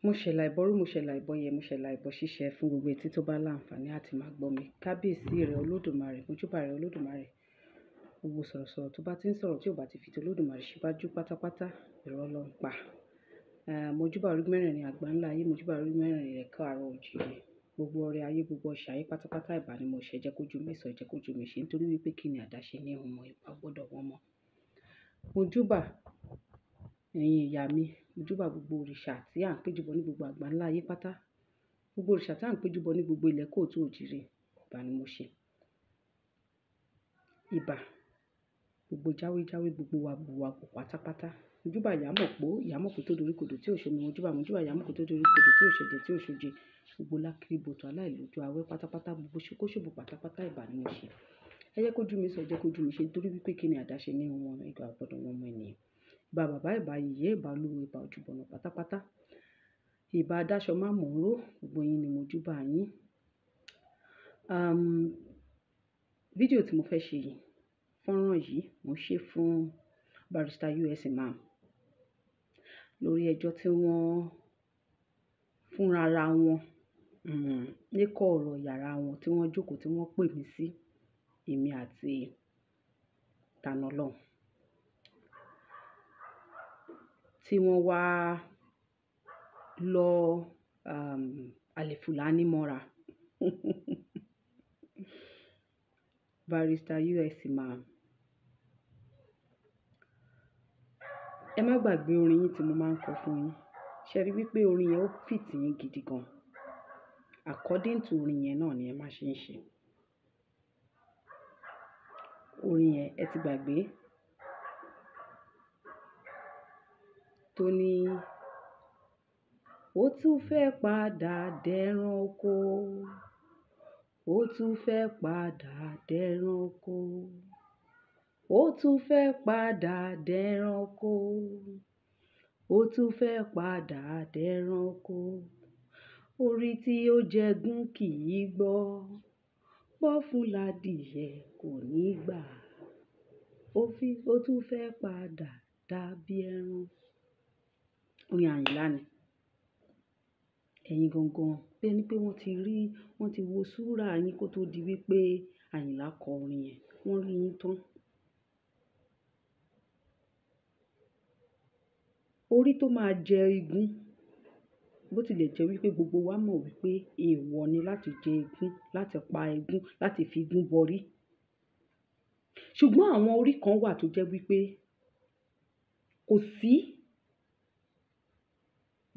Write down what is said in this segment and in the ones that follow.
Mo ṣẹ̀là ìbọrú, mo ṣẹ̀là ìbọyè, mo ṣẹ̀là ìbọ ṣíṣe fún gbogbo etí tó bá láǹfààní àti máa gbọ́ mi. Kábíyèsí rẹ̀ Olódùmarè, mojúbà rẹ̀ Olódùmarè. Gbogbo sọ̀rọ̀sọ̀rọ̀ tó bá ti ń sọ̀rọ̀ tí ò bá ti fi ti Olódùmarè síwájú pátápátá, irọ́ ló ń pa. Mojúbà orí mẹ́rẹ̀ẹ̀rin àgbáńlá ayé, mojúbà orí mẹ́rẹ̀ẹ̀rin ilẹ̀ káàárọ̀ oòjíire. Gbogbo ọrẹ ayé, gbogbo ọ̀sà ayé pátápátá ìbà ni mo ṣẹ̀, jẹ́ kójú mi sọ, jẹ́ kójú mi ṣe nítorí wípé kí ni àdáṣe ní ọmọ ìbá gbọ́dọ̀ wọ́n mọ́. Mojúbà ẹ̀yin ìyá mi, mojúbà gbogbo òrìṣà tí à ń péjúbọ ní gbogbo àgbáńlá ayé pátá. Gbogbo òrìṣà tí à ń péjúbọ ní gbogbo ilẹ̀ kóòtù òjìrì, ìbà ni mo ṣe. Ìbà, gbogbo jáwéjáwé, gbogbo wàgbọ̀wàgbọ̀ pátápátá. Mojúbà ìyámọ̀pó, ìyámọ̀pó tó doríkodò tí ò ṣomi. Mojúbà, mojúbà ìyámọ̀pó tó doríkodò tí ò ṣẹ̀jẹ̀ tí ò ṣoje. Gbogbo lákìrìbọ̀tò aláìlójú awẹ́ pátápátá, gbogbo ṣókóṣòbò pátápátá ìbà ni mo ṣe. Ẹ jẹ́ kójú mi sọ, jẹ́ kójú mi ṣe nítorí wípé kí ni àdáṣe ní ọmọ ìgbà gbọ́dọ̀ wọ́n mọ ènìyàn. Ìbà bàbá, ìbà yèyé, ìbà olúwo, ìbà ojúbọ̀nà pátápátá. Ìbà adáṣọ má mò ń ró, gbogbo yín ni mojúbà yín. Fídíò tí mo fẹ́ ṣe yìí, fọ́nrán yìí, mo ṣe fún Barrister US Imam lórí ẹjọ́ tí wọ́n fúnra ra wọn, ní kọ̀ọ̀rọ̀ yàrá wọn tí wọ́n jókòó tí wọ́n pè mí sí, èmi àti Tani Olohun. Tí wọ́n wá lọ Alifulani mọ́ra. Barrister US Imam. Ẹ má gbàgbé orin yín tí mo máa ń kọ fún yín. Ṣé rí wípé orin yẹn ó fit yín gidi gan. According to orin yẹn náà ni ẹ má ṣe ń ṣe. Orin yẹn ẹ ti gbàgbé. Tó ní, ó tún fẹ́ padà dẹranko. Ó tún fẹ́ padà dẹranko. Ó tún fẹ́ padà dẹranko. Ó tún fẹ́ padà dẹranko. Orí tí ó jẹgún kì í gbọ́. Bọ́ fún ládìyẹ kò ní gbà. Ó tún fẹ́ padà dàbí ẹran. Orin Àyìnlá ni. Ẹ̀yin gangan, bí ẹni pé wọ́n ti rí, wọ́n ti wo súrà yín kó tó di wípé Àyìnlá kọ orin yẹn. Wọ́n rí yín tán. Orí tó máa jẹ igún, bó tilẹ̀ jẹ́ wípé gbogbo wa mọ̀ wípé èèwọ̀ ni láti jẹ igún, láti pa igún, láti fi igún bọrí. Ṣùgbọ́n àwọn orí kan wà tó jẹ́ wípé kò sí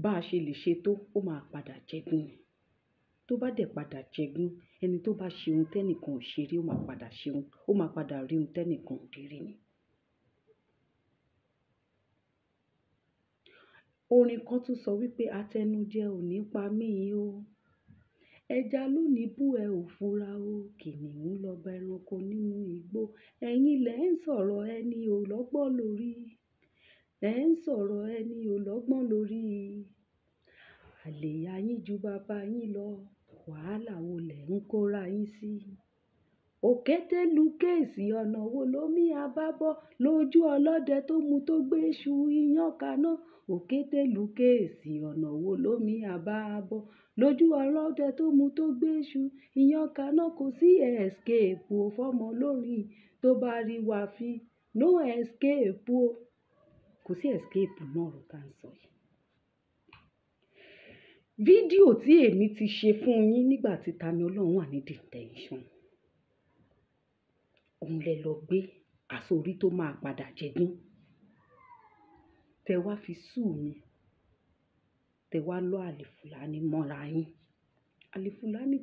bá a ṣe lè ṣe tó, ó máa padà jẹgún ni. Tó bá dẹ̀ padà jẹgún, ẹni tó bá ṣe ohun tẹ́nìkan ò ṣe rí, ó máa padà ṣe ohun, ó máa padà rí ohun tẹ́nìkan ò rí rí ni. Orin kan tún sọ wípé atẹnujẹ ò ní pa mí o. Ẹja ló ní bú ẹ ò fura o. Kìnìún lọ bá ẹranko nínú igbó. Ẹ̀yin lẹ ń sọ̀rọ̀ ẹni ò lọ́gbọ́n lórí. Ẹ ń sọ̀rọ̀ ẹni ò lọ́gbọ́n lórí. Àlè ya yín ju bàbá yín lọ. Wàhálà wo lẹ ń kóra yín sí? Òkété lu kéèsì ọ̀nà wo lómi àbábọ̀ lójú ọlọ́dẹ tó mú tó gbé iṣu iyán kaná. Òkété lu kéèsì ọ̀nà wo lómi àbábọ̀ lójú ọlọ́dẹ tó mú tó gbé iṣu iyán kaná. Kò sí escape o fọ́mọ lórí tó bá rí wa fín. No escape o. Kò sí escape náà ọ̀rọ̀ tá ń sọ yìí. Fídíò tí èmi ti ṣe fún yín nígbà tí Tani Olohun wà ní detention. Òun lẹ lọ gbé àsọrí tó máa padà jẹgún. Tẹ wá fi sú mi. Tẹ wá lọ Alifulani mọ́ra yín. Alifulani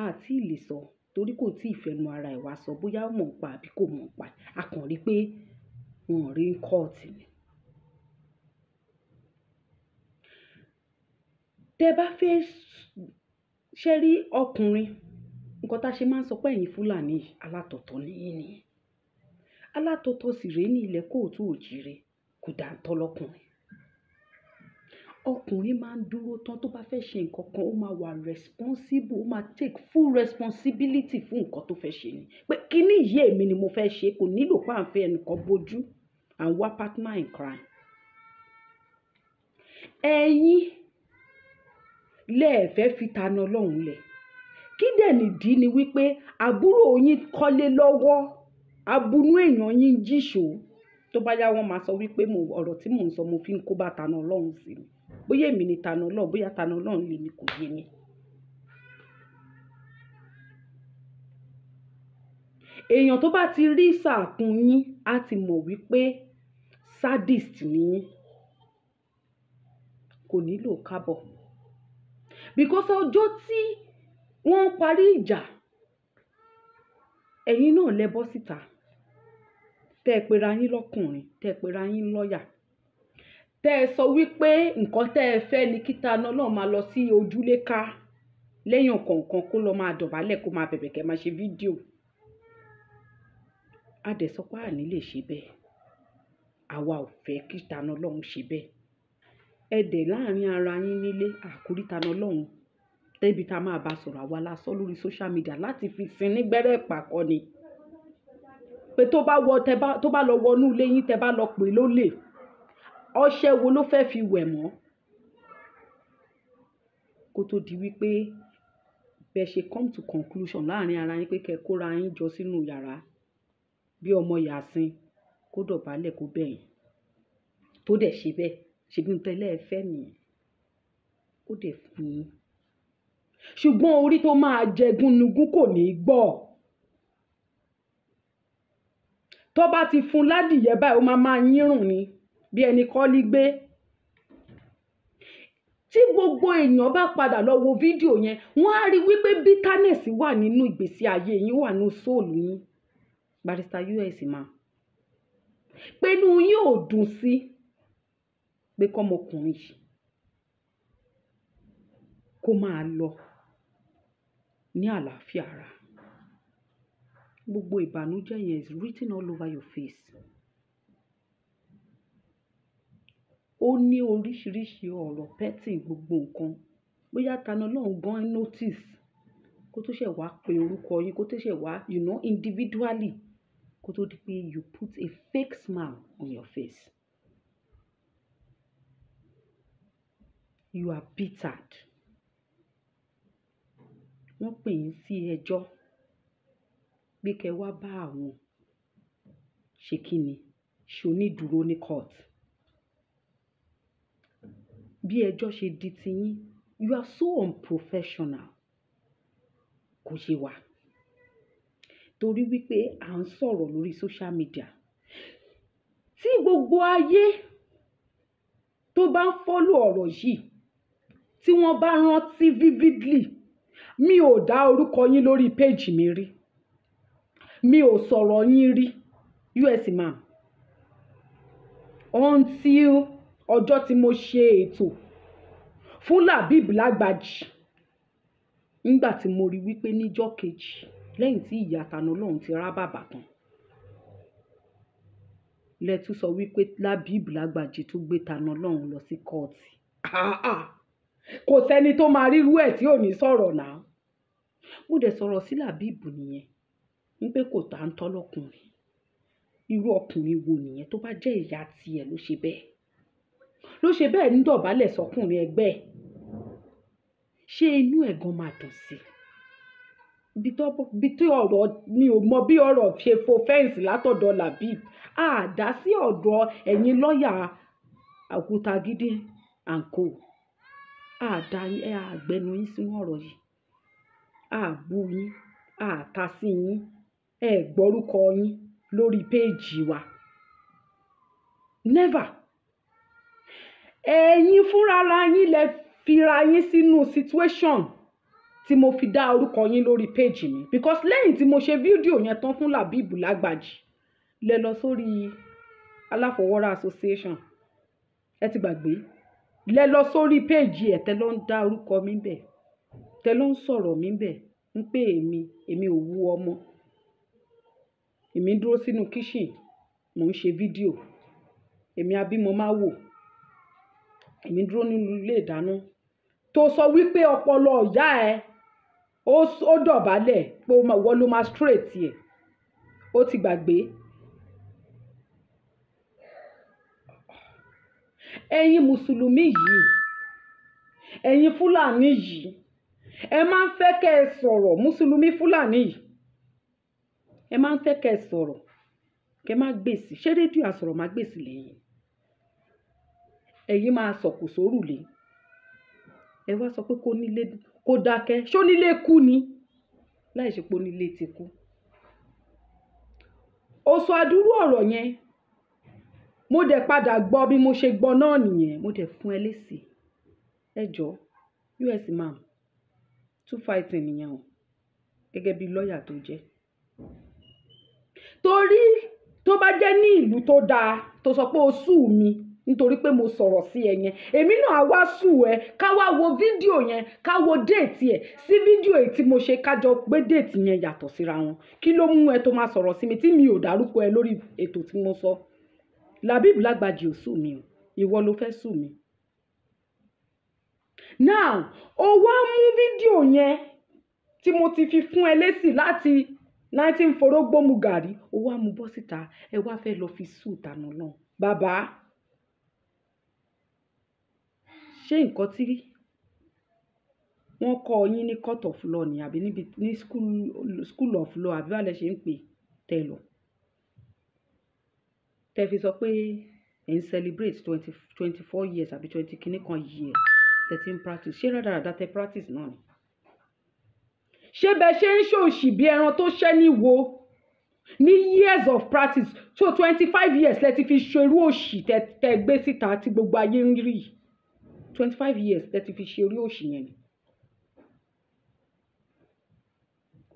a tí lè sọ torí kò tí ì fẹnu ara ẹ̀ wá sọ bóyá ó mọ̀ ń pa àbí kò mọ̀ ń pa. A kàn rí pé wọ́n rí ń kọ́ọ̀tì ni. Tẹ bá fẹ́ ṣé rí ọkùnrin, nǹkan tá ṣe máa ń sọ pé ẹ̀yin Fúlàní alátọ̀tọ̀ ni yín ni. Alátọ̀tọ̀ sì rèé ní ilẹ̀ kóòtù òjìrè, kò dáńtọ́ lọ́kùnrin. Ọkùnrin máa ń dúró tán tó bá fẹ́ ṣe nǹkan kan, ó máa wà responsible, ó máa take full responsibility fún nǹkan tó fẹ́ ṣe ni. Pé kíní yìí èmi ni mo fẹ́ ṣe, kò nílò pé à ń fẹ́ ẹnìkan bojú, à ń wá partner in crime. Ẹ̀yin Lẹ́ẹ̀fẹ́ fi Tani Olohun lẹ̀. Kí dẹ̀ nìdí ni wípé àbúrò yín kọ́lé lọ́wọ́, abunú èèyàn yín jíṣò. Tó bá yá wọ́n máa sọ wípé ọ̀rọ̀ tí mò ń sọ mo fi ń kó bá Tani Olohun sí ni. Bóyá èmi ni Tani Olohun, bóyá Tani Olohun lèmi kò yé mi. Èèyàn tó bá ti rí sàkún yín á ti mọ̀ wípé sadist ni yín. Kò nílò kábọ̀. Because ọjọ́ tí wọ́n ń parí ìjà, ẹ̀yin náà lẹ bọ́ síta. Tẹ́ ẹ pera yín lọ́kùnrin, tẹ́ ẹ pera yín lọ́yà. Tẹ́ ẹ sọ wípé nǹkan tẹ́ ẹ fẹ́ ni kí Tani Olohun máa lọ sí ojúlé ká lẹ́yìn kọ̀ọ̀kan kó lọ máa dọ̀bálẹ̀ kó máa bẹ̀bẹ̀ kẹ́ máa ṣe fídíò. A dẹ̀ sọ pé a ní lè ṣe bẹ́ẹ̀. Àwa ò fẹ́ kí Tani Olohun ṣe bẹ́ẹ̀. Ẹ dẹ̀ láàrin ara yín nílé, àkórí Tani Olohun. Débi tá a máa bá sọ̀rọ̀ àwa la sọ lórí social media láti fi sin ní gbẹ́rẹ́ ìpàkọ́ ni. Pé tó bá wọ, tẹ bá, tó bá lọ wọnú ilé yín, tẹ bá lọ pè lólè. Ọṣẹ wo ló fẹ́ fi wẹ̀ mọ́? Kó tó di wípé bẹ ṣe come to conclusion láàrin ara yín pé kẹ́ ẹ kóra yín jọ sínú yàrá bí ọmọ Yàsín kó dọ̀bálẹ̀ kó bẹ̀ yín. Tó dẹ̀ ṣe bẹ́ẹ̀, ṣe bí n tẹ́lẹ̀ ẹ fẹ́ nìyẹn. Ó dẹ̀ fún yín. Ṣùgbọ́n orí tó máa jẹ gúnugún kò ní gbọ́. Tó bá ti fún ládìyẹ báyìí, ó máa máa yírùn ni bí ẹni kọ́lí gbé. Tí gbogbo èèyàn bá padà lọ wo fídíò yẹn, wọ́n á rí wípé bitterness wà nínú ìgbésí ayé yín, wà nínú soul yín. Barrister US ma. Pé inú yín ò dùn sí pé kọ́mọkùnrin yìí kó máa lọ ní àlàáfíà ara. Gbogbo ìbànújẹ́ yẹn is written all over your face. Ó ní oríṣiríṣi ọ̀rọ̀ petting gbogbo nǹkan. Bóyá Tani Olohun gan notice kó tó ṣẹ̀ wá pe orúkọ yín, kó tó ṣẹ̀ wá, you know, individually, kó tó di pé you put a fake smile on your face. You are bittered. Wọ́n pè yín sí ẹjọ́ pé kẹ́ wá bá àwọn ṣe kíni, ṣe onídùúró ní court. Bí ẹjọ́ ṣe di ti yín, you are so unprofessional. Kò ṣe wà. Torí wípé à ń sọ̀rọ̀ lórí social media. Tí gbogbo ayé tó bá ń follow ọ̀rọ̀ yìí, tí wọ́n bá rántí vividly, mi ò dá orúkọ yín lórí page mi rí. Mi ò sọ̀rọ̀ yín rí, US ma. Until ọjọ́ tí mo ṣe ètò fún Labib Lagbaji. Nígbà tí mo rí wípé níjọ́ kejì lẹ́yìn tí ìyá Tani Olohun ti rá bàbà tán. Lẹ tún sọ wípé Labib Lagbaji tún gbé Tani Olohun lọ sí kóòtù. Kò sẹ́ni tó máa rírú ẹ̀ tí ò ní sọ̀rọ̀ náà. Mo dẹ̀ sọ̀rọ̀ sí Labib nìyẹn. Wípé kò táńtọ́ lọ́kùnrin. Irú ọkùnrin wo nìyẹn tó bá jẹ́ ìyá tiẹ̀ ló ṣe bẹ́ẹ̀? Ló ṣe bẹ́ẹ̀ ń dọ̀bálẹ̀ sọ́kùnrin ẹgbẹ́ ẹ̀. Ṣé inú ẹ̀ gan máa dùn sí i? Ibi tí ọ̀rọ̀ mi ò mọ bí ọ̀rọ̀ ṣe fo fẹ́ǹsì látọ̀dọ̀ Labib. A dá sí ọ̀dọ̀ ẹ̀yin lọ́yà Òkútagídí and co. A dá yín, a gbẹnu yín sínú ọ̀rọ̀ yìí. A bú yín, a ta sí yín, ẹ gbọ́rúkọ yín lórí péèjì wa. Never. Ẹ̀yin fúnra yín lẹ fira yín sínú situation tí mo fi dá orúkọ yín lórí péèjì mi. Because lẹ́yìn tí mo ṣe fídíò yẹn tán fún Labib Lagbaji, lẹ lọ sórí Aláfọwọ́rá Association. Ẹ ti gbàgbé. Lẹ lọ sórí péèjì ẹ̀ tẹ lọ ń dá orúkọ mi bẹ̀. Tẹ lọ ń sọ̀rọ̀ mi bẹ̀. Ń pé èmi, èmi ò wú ọmọ. Èmi ń dúró sínú kitchen, mò ń ṣe fídíò. Èmi abímọ máa wò. Èmi ń dúró nínú ilé ìdáná. Tó sọ wípé ọpọlọ ìyá ẹ, ó dọ̀bálẹ̀ pé ìwọ ló máa straight ẹ̀. Ó ti gbàgbé. Ẹ̀yin Mùsùlùmí yìí, Ẹ̀yin Fúlàní yìí, ẹ máa ń fẹ́ kẹ́ ẹ sọ̀rọ̀. Mùsùlùmí Fúlàní yìí, ẹ máa ń fẹ́ kẹ́ ẹ sọ̀rọ̀, kẹ́ má gbèsì. Ṣé rédíò àsọ̀rọ̀ má gbèsì lẹ́yìn? Ẹ̀yin máa sọ̀kò sórùlé. Ẹ wá sọ pé kó nílé kó dákẹ́. Ṣé onílé kú ni? Láì ṣe pé onílé ti kú. Ó sọ àdúrú ọ̀rọ̀ yẹn. Mo dẹ̀ padà gbọ́ bí mo ṣe gbọ́ náà nìyẹn. Mo dẹ̀ fún ẹ lésì. Ẹ jọ̀ọ́, US imam, two fighting nìyẹn o. Gẹ́gẹ́ bí lọ́ọ̀yà tó jẹ́. Torí tó bá jẹ́ ní ìlú tó dáa, tó sọ pé o sue mi nítorí pé mo sọ̀rọ̀ sí ẹ yẹn, èmi náà á wá sue ẹ, ká wá wo fídíò yẹn, ká wo date ẹ̀ sí fídíò èyí tí mo ṣe, ká jọ gbé date yẹn yàtọ̀ síra wọn. Kí ló mú ẹ tó máa sọ̀rọ̀ sí mi tí mi ò dárúkọ ẹ lórí ètò tí mo sọ? Labib Lagbaji ò sue mi o, ìwọ ló fẹ́ sue mi. Now, o wá mú fídíò yẹn tí mo ti fi fún ẹ lésì láti 19 forógbó mu gàrí, o wá mú bọ́ síta, ẹ wá fẹ́ lọ fi sue Tani Olohun. Bàbá, ṣé nǹkan tí wọ́n kọ́ yín ní court of law ni àbí níbi ní school of law, àbí báwo lẹ ṣe ń pè tẹ́ lọ? Tẹ́ fi sọ pé ẹ̀ ń celebrate 24 years àbí 20 kìíní kan years tẹ́ ti ń practice. Ṣé rádaràda tẹ́ practice náà ni? Ṣé bẹ́ẹ̀ ṣe ń ṣòṣì bí ẹran tó ṣẹ́ ní wo ní years of practice? So 25 years lẹ ti fi ṣerú òṣì tẹ́ gbé síta tí gbogbo ayé ń rí. 25 years lẹ ti fi ṣerú òṣì yẹn ni.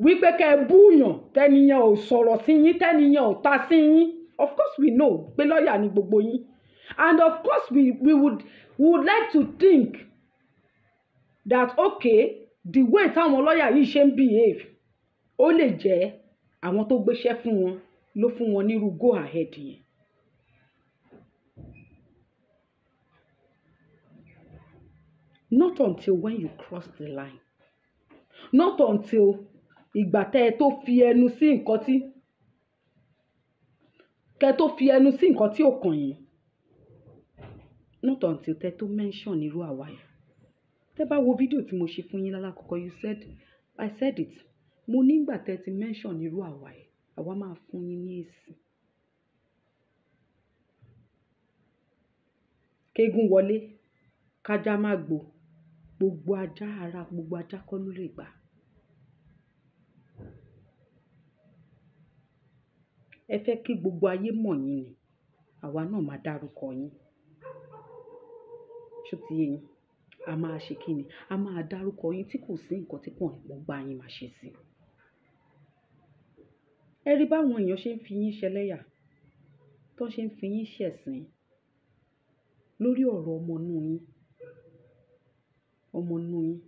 Wípé kẹ́ ẹ búyàn, tẹ́niyàn ò sọ̀rọ̀ sí yín, tẹ́niyàn ò ta sí yín. Of course we know pé lọ́ọ̀yà ni gbogbo yín, and of course we would like to think that, okay, the way táwọn lọ́ọ̀yà yìí ṣe ń behave, ó lè jẹ́ àwọn tó gbéṣẹ́ fún wọn ló fún wọn nírú go ahead yẹn. Not until when you cross the line, not until ìgbà tẹ́ ẹ tó fi ẹnu sí nǹkan tí kẹ́ ẹ tó fi ẹnu sí nǹkan tí ò kàn yín, not until tẹ́ ẹ tó mention irú àwa yìí. Tẹ́ bá wo fídíò tí mo ṣe fún yín lálákọ̀ọ́kọ́, you said I said it. Mo nígbà tẹ́ ti mention irú àwa yìí, àwa máa fún yín ní èsì. Kéégún wọlé, kájá má gbó, gbogbo ajá ara gbogbo ajá kọ́ ló lè gbà. Ẹ fẹ́ kí gbogbo ayé mọ̀ yín ni, àwa náà máa dárúkọ yín. Ṣó ti yé yín? A máa ṣe kí ni? A máa dárúkọ yín tí kò sí nǹkan tí pọ̀npọ̀n gbá yín máa ṣe sí. Ẹ rí báwọn èèyàn ṣe ń fi yín ṣẹlẹ́yà, tó ṣe ń fi yín ṣẹ̀sín lórí ọ̀rọ̀ ọmọ inú yín, ọmọ inú yín,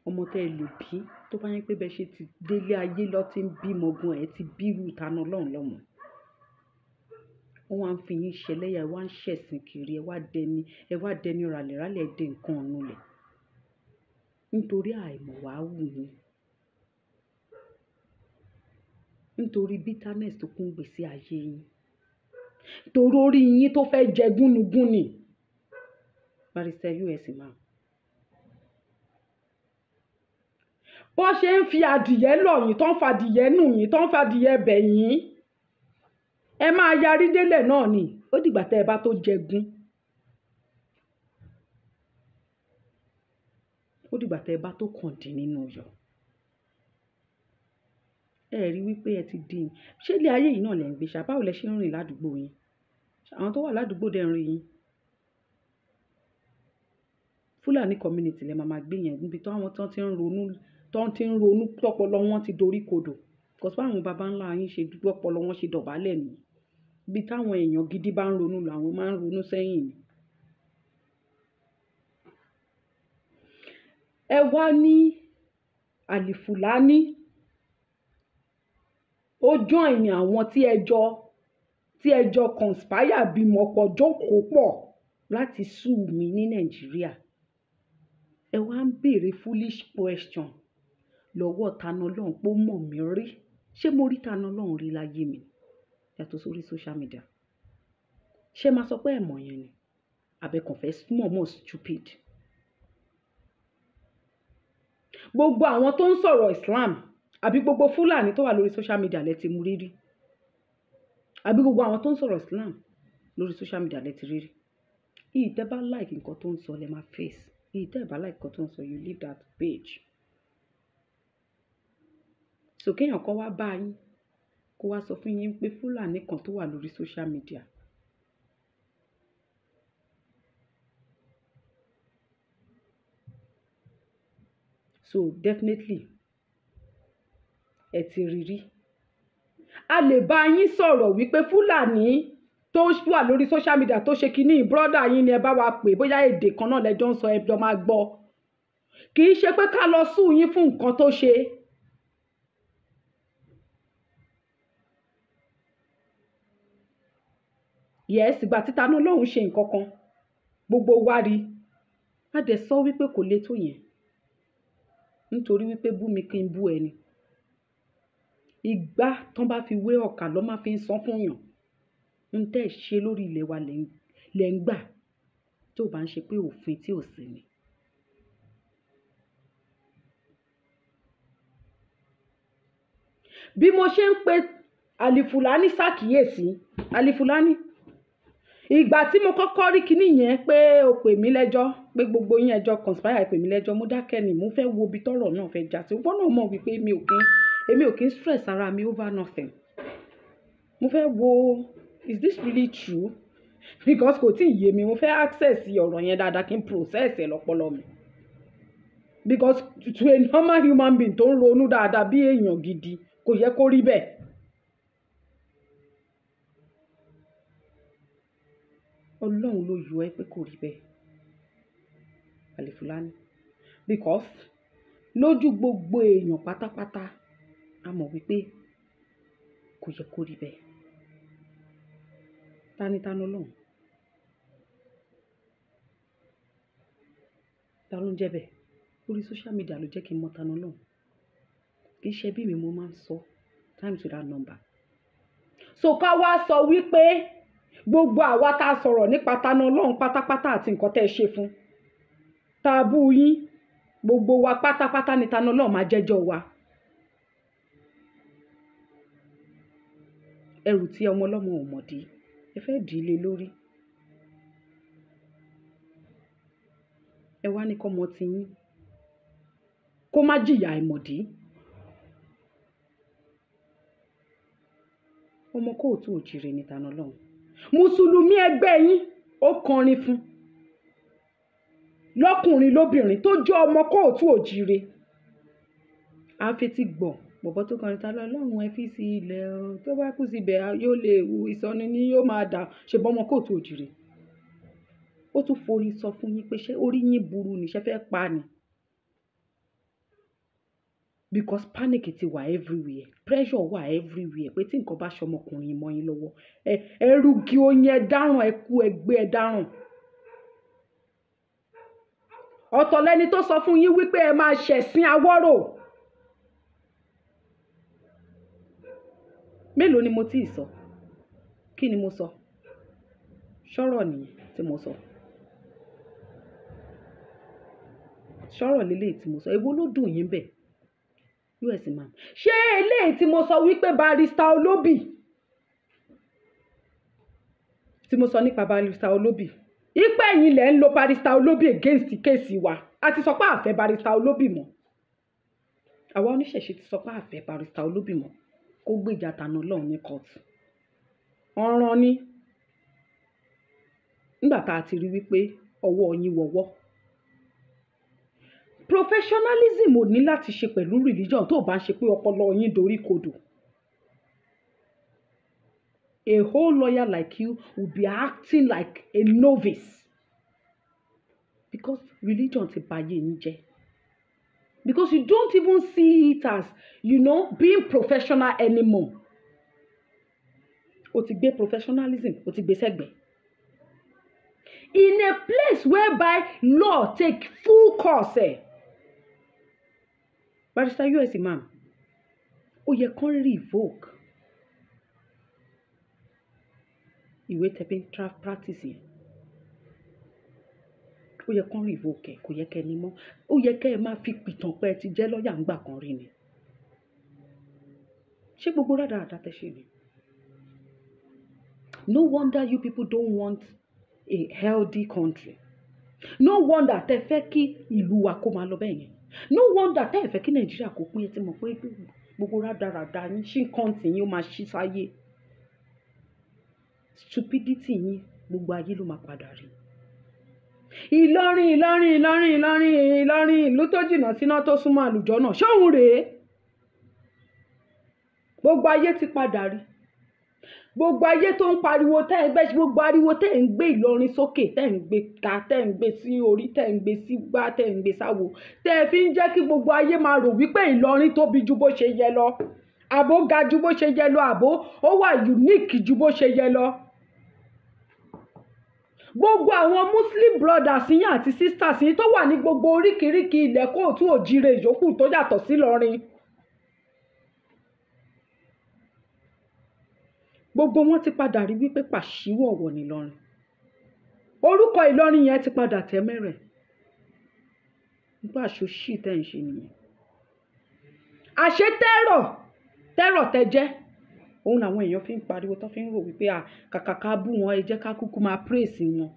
ọmọ tẹ́ ẹ lè bí tó bá yẹn pé bẹ́ẹ̀ ṣe ti délé ayé lọ tí ń bímọ gan ẹ ti bírú Tani Olohun lọ́mọ. Wọ́n wá ń fi yín ṣẹlẹ́yà, ẹ wá ń ṣẹ̀sín kiri, ẹ wá dẹni ràlẹ̀ràlẹ̀, ẹ dé nǹkan ọ̀nù lẹ̀ nítorí àìmọ̀ wá wù yín, nítorí bitterness tó kún gbèsè ayé yín, torí orí yín tó fẹ́ jẹ gúnugún ni. Barrister US imam, bó ṣe ń fi adìyẹ lọ̀ yín, tó ń fa adìyẹ nù yín, tó ń fa adìyẹ bẹ̀ yín, ẹ máa yarí délẹ̀ náà ni. Ó dìgbà tẹ́ ẹ bá tó jẹgún, ó dìgbà tẹ́ ẹ bá tó kàn dín nínú iyọ̀. Ẹ rí wípé ẹ ti dín. Ṣé ilé ayé yìí náà lẹ̀ ń gbé ṣá? Báwo lẹ ṣe ń rìn ládùúgbò yín? Àwọn tó wà ládùúgbò dẹ̀ ń rí yín. Fúlàní community lẹ máa máa gbé yẹn, níbi tí àwọn tó ti ń ronú tọpọlọ wọn ti dorí kodò. Because báwọn baba ńlá yín ṣe dúdú, ọpọlọ wọn ṣe dọ̀bálẹ̀ nìyẹn. Ibi táwọn èèyàn gidi bá ń ronú làwọn máa ń ronú sẹ́yìn ni. Ẹ wá ní Àlìfùlání, ó join àwọn tí ẹ jọ conspire bímọ pọ̀, jókòó pọ̀ láti sue mi ní Nàìjíríà. Ẹ wá ń béèrè foolish question lọ́wọ́ Tani Olohun pé ó mọ̀ mí rí. Ṣé mo rí Tani Olohun rí láyé mi yàtọ̀ sórí social media? Ṣé máa sọ pé ẹ mọ̀ yẹn ni? Àbí ẹ kàn fẹ́ mọ̀ọ́mọ̀ stupid? Gbogbo àwọn tó ń sọ̀rọ̀ Islam àbí gbogbo Fúlàní tó wà lórí social media lẹ ti mú rí rí. Àbí gbogbo àwọn tó ń sọ̀rọ̀ Islam lórí social media lẹ ti rí rí. Èyí tẹ́ bá like nǹkan tó ń sọ lẹ máa face. Èyí tẹ́ bá like nǹkan tó ń sọ, you leave that page. So kéèyàn kan wá bá yín kó wá sọ fún yín pé Fúlàní kan tó wà lórí social media so definitely ẹ ti rí rí. A lè bá yín sọ̀rọ̀ wípé Fúlàní tó wà lórí social media tó ṣe kinní brother yín ni ẹ bá wa pè, bóyá èdè kan náà lẹ́jọ́ ń sọ, ẹ jọ máa gbọ́. Kì í ṣe pé ká lọ sue yín fún nǹkan tó ṣe. Yes, ìgbà tí Tani Olohun ṣe nǹkan kan, gbogbo wa rí. A dẹ̀ sọ wípé kò le tó yẹn. Nítorí wípé bú mi kí n bú ẹni. Ìgbà tán bá fi wé ọkà lọ́ máa fi ń san fún yàn. Ohun tẹ́ ẹ ṣe lórí ilẹ̀ wa lẹ̀ ń gbà tó bá ń ṣe pé òfin tí ò sí ni. Bí mo ṣe ń pe Alifulani ṣàkíyèsí, Alifulani, ìgbà tí mo kọ́kọ́ rí kinní yẹn pé o pè mí lẹ́jọ́, pé gbogbo yín ẹjọ́ conspire pè mí lẹ́jọ́, mo dákẹ́ ni, mo fẹ́ wo ibi tọ́rọ̀ náà fẹ́ já sí. Wọ́n náà mọ̀ wípé èmi ò kí ń stress ara mi over nothing. Mo fẹ́ wo, is this really true? Because kò tíì yé mi, mo fẹ́ access ọ̀rọ̀ yẹn dáadáa kí n process ẹ̀ lọ́pọlọ mi. Because to a normal human being tó ń ronú dáadáa bí èèyàn gidi, kò yẹ kó rí bẹ́ẹ̀. Ọlọ́run ló yọ ẹ́ pé kò rí bẹ́ẹ̀, Alifulani. Because lójú gbogbo èèyàn pátápátá, a mọ̀ wípé kò yẹ kó rí bẹ́ẹ̀. Ta ni Tani Olohun? Ta ló ń jẹ́ bẹ́ẹ̀? Orí social media ló jẹ́ kí n mọ̀ Tani Olohun. Kì í ṣe bí mi mo máa ń sọ times without number. So ká wá sọ wípé gbogbo àwa tá a sọ̀rọ̀ nípa Tani Olohun pátápátá àti nǹkan tẹ́ ẹ ṣe fún, tá a bú yín, gbogbo wa pátápátá ni Tani Olohun máa jẹ́jọ́ wa. Ẹrù tí ọmọ ọlọ́mọ ò mọ̀ dí, ẹ fẹ́ dì í lé lórí. Ẹ wá ní kọ́mọ tí yín kó má jìyà àìmọ̀dí. Ọmọ kóòtù òjìrè ni Tani Olohun. Mùsùlùmí ẹgbẹ́ yín ó kọrin fún lọ́kùnrin lóbìnrin tó jẹ́ ọmọ kóòtù òjìrè. A fetí gbọ̀ bọ̀bọ̀ tó kọrin Tani Olohun ẹ fi sí ilẹ̀ o, tó bá kú síbẹ̀ yóò lè wu ìsọnù ni yóò máa dà, ṣe bọ́ ọmọ kóòtù òjìrè. Ó tún forin sọ fún yín pé ṣé orí yín burú ni, ṣé fẹ́ pa ni? Because panic ti wà everywhere, pressure wà everywhere pé tí nǹkan bá ṣe ọmọkùnrin mọ́ yín lọ́wọ́, ẹ rúgi oyin ẹ dáràn, ẹ kú ẹ gbé ẹ dáràn. Ọ̀tọ̀ lẹni tó sọ fún yín wípé ẹ máa ṣẹ̀sín awọ́rò. Mélòó ni mo tíì sọ? Kí ni mo sọ? Ṣọ́rọ̀ nìyẹn tí mo sọ. Ṣọ́rọ̀ leléyìí tí mo sọ. Èwo ló dùn yín bẹ́ẹ̀? US man. Ṣé eléyìí tí mo sọ wípé Barrister Olóbì? Tí mo sọ nípa Barrister Olóbì. Ipé ẹ̀yin lẹ ń lo Barrister Olóbì against case wa. A ti sọ pé a fẹ́ Barrister Olóbì mọ́. Àwa oníṣẹ̀ṣe ti sọ pé a fẹ́ Barrister Olóbì mọ́. Kó gbèjà Tani Olohun ní court. Ọ̀ràn ni. Nígbà tá a ti rí wípé ọwọ́ yín wọ́wọ́. Professionalism ò ní láti ṣe pẹ̀lú religion tó bá ń ṣe pé ọpọlọ yín dorí kodò. A whole lawyer like you will be acting like a novice because religion ti bà ayé yín jẹ́. Because you don't even see it as, you know, being professional anymore. O ti gbé professionalism, o ti gbé sẹ́gbẹ̀ẹ́. In a place whereby law take full course, Barrister US Imam, ó yẹ kán revoke ìwé tẹ́ fi ń practice yẹn. Ó yẹ kán revoke ẹ̀, kò yẹ kẹ́ ní mọ́. Ó yẹ kẹ́ ẹ máa fi pìtàn pé ẹ ti jẹ́ lọ́ọ̀yà ńgbà kan rí ni. Ṣé gbogbo rádaràda tẹ ṣe ni? No wonder you people don't want a healthy country. No wonder tẹ fẹ́ kí ìlú wa kó máa lọ bẹ́ẹ̀ yẹn. No wonder tẹ fẹ́ kí Nàìjíríà kó pín. Ẹ ti mọ̀ pé gbogbo rádaràda yín, ṣí kọ́ǹtì yín ó máa ṣí sáyé. Stupidity yín gbogbo ayé ló máa padà rí. Ìlọrin, Ìlọrin, Ìlọrin, Ìlọrin, Ìlọrin, ìlú tó jìnnà síná tó súnmọ́ àlùjọ náà. Ṣé òun rèé? Gbogbo ayé ti padà rí. Gbogbo ayé tó ń pariwo tẹ́ ẹ gbẹ́, gbogbo ariwo tẹ́ ẹ ń gbé Ìlọrin sókè, tẹ́ ẹ ń gbé ta, tẹ́ ẹ ń gbé sí orí, tẹ́ ẹ ń gbé sí gbá, tẹ́ ẹ ń gbé sáwo, tẹ́ ẹ fi ń jẹ́ kí gbogbo ayé máa rò wípé Ìlọrin tóbi ju bó ṣe yẹ lọ, àbó ga ju bó ṣe yẹ lọ, àbó ó wà unique ju bó ṣe yẹ lọ. Gbogbo àwọn Muslim brothers yín àti sisters yín tó wà ní gbogbo oríkìíríkìí ilẹ̀ kóòtù òjìrè ìyókù tó yàtọ̀ sí Ìlọrin, gbogbo wọn ti padà rí wípé pàṣíwọ̀wọ̀ ní Ìlọrin. Orúkọ Ìlọrin yẹn ti padà tẹ́ mẹ́rẹ̀. Nígbà ṣoṣì tẹ́ ń ṣe nìyẹn. Àṣé tẹ́rọ̀ tẹ́rọ̀ tẹ́ jẹ́. Òun làwọn èèyàn fi ń pariwo tó fi ń rò wípé à kàkà ká bú wọn, ẹ jẹ́ ká kúkú máa praise wọn.